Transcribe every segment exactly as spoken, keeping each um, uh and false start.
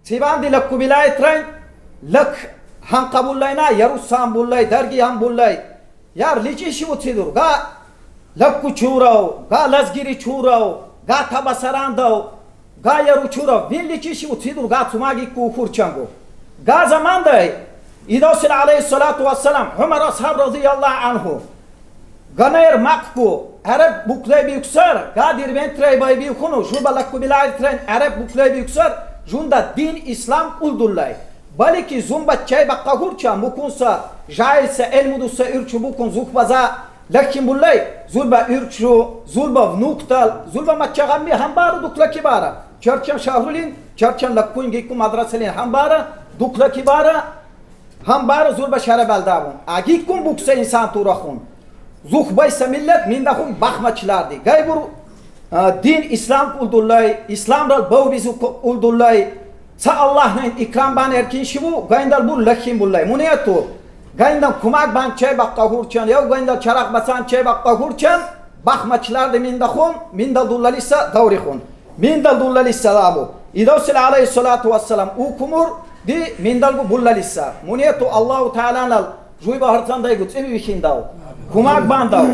Сибанди лакку билайтра, лак гьан къабуллайна, яру сан буллай, дарги гьан буллай. Яр личи шиву цидур, га лакку чурав, га лазгири чурав, га табасарандав, га яру чурав, вин личи шиву цидур, га цумаги кухур чангу. Га замандай, идасил алейгьиссалату вассалам, Умар асгьаб радияллагьу ангьу. Ганер макку, араб буклай бюксар, га Дербентрай бай бюкуну, жуба лакку билайтра, араб буклай бюксар, жунда дин ислам кьулдуллай. Балики зунба чай бакъа гьурча, мукунса, жагьилса, элмудуса, уьрчу букун, зухбаза, лакин буллай, зурба уьрчу, зурба внуктал, зурба мачагъамми гьамбара дукла кибара. Чарчан шагьрулин, чарчан лаккуин гикку мадрасалин гьамбара, дукла кибара, гьамбара зурба шарабалдабун. А гиккун букса инсан турахун. Зухбайса миллет миндахун бахмачиларди. Гайбур, а, дин ислам кьулдуллай, исламрал бавбизу кьулдуллай. Са Аллагьнин икрам бан эркин шиву, гайндал бур лакин буллай. Мунету, гайндан кумак бан чай бакъа гьурчан, яв гайндал чарах бацан чай бакъа гьурчан, бахмачиларди миндахун, миндал дуллалиса даврихун. Миндал дуллалиса лабу. Идасил алейгьиссалату вассалам укумурди миндалгу буллалиса. Мунету Аллагьу Тааланал жуйба гьарцандайгу цӀиви вихиндав. Кумак бандав.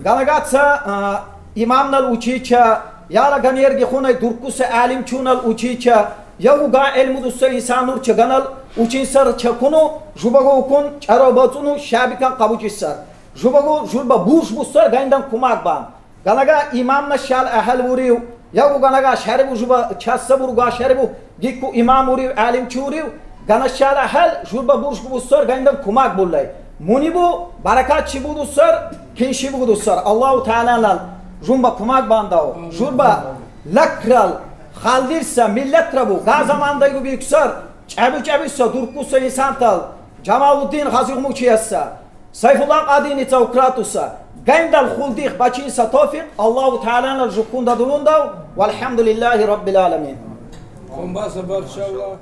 Ганагаца, а, имамнал учича, яла ганерги хунай дуркуса алимчунал учича, яву га элмудуса инсан урча ганал учинсар чакуну, жубагу укун чаро бацуну шабикан къабучисар. Жубагу журба бурж бусар гайндан кумак бан. Ганага имамна шал агьал вурив, яву ганага шарибу жуба часса бурга шарибу, гикку имам вурив, алимчи вурив, гана шал агьал журба бурж бусар гайндан кумак буллай. Мунибу баракат шибудусар, кин шибудусар. Аллагьу Тааланал жунба кумак бандав. Журба лакрал халдирса миллетра бу. Га замандайгу бюксар, чӀаби-чӀабиса дуркуса инсантал, Жамалуддин гъазигъумучияса, Сайфуллагь къадини цавкратуса, гайндал хулдих бачинса тавфикъ Аллагьу Тааланал жугьунда дулундав, валгьамдулиллагьи раббил аламин. Хумбаса барчалла.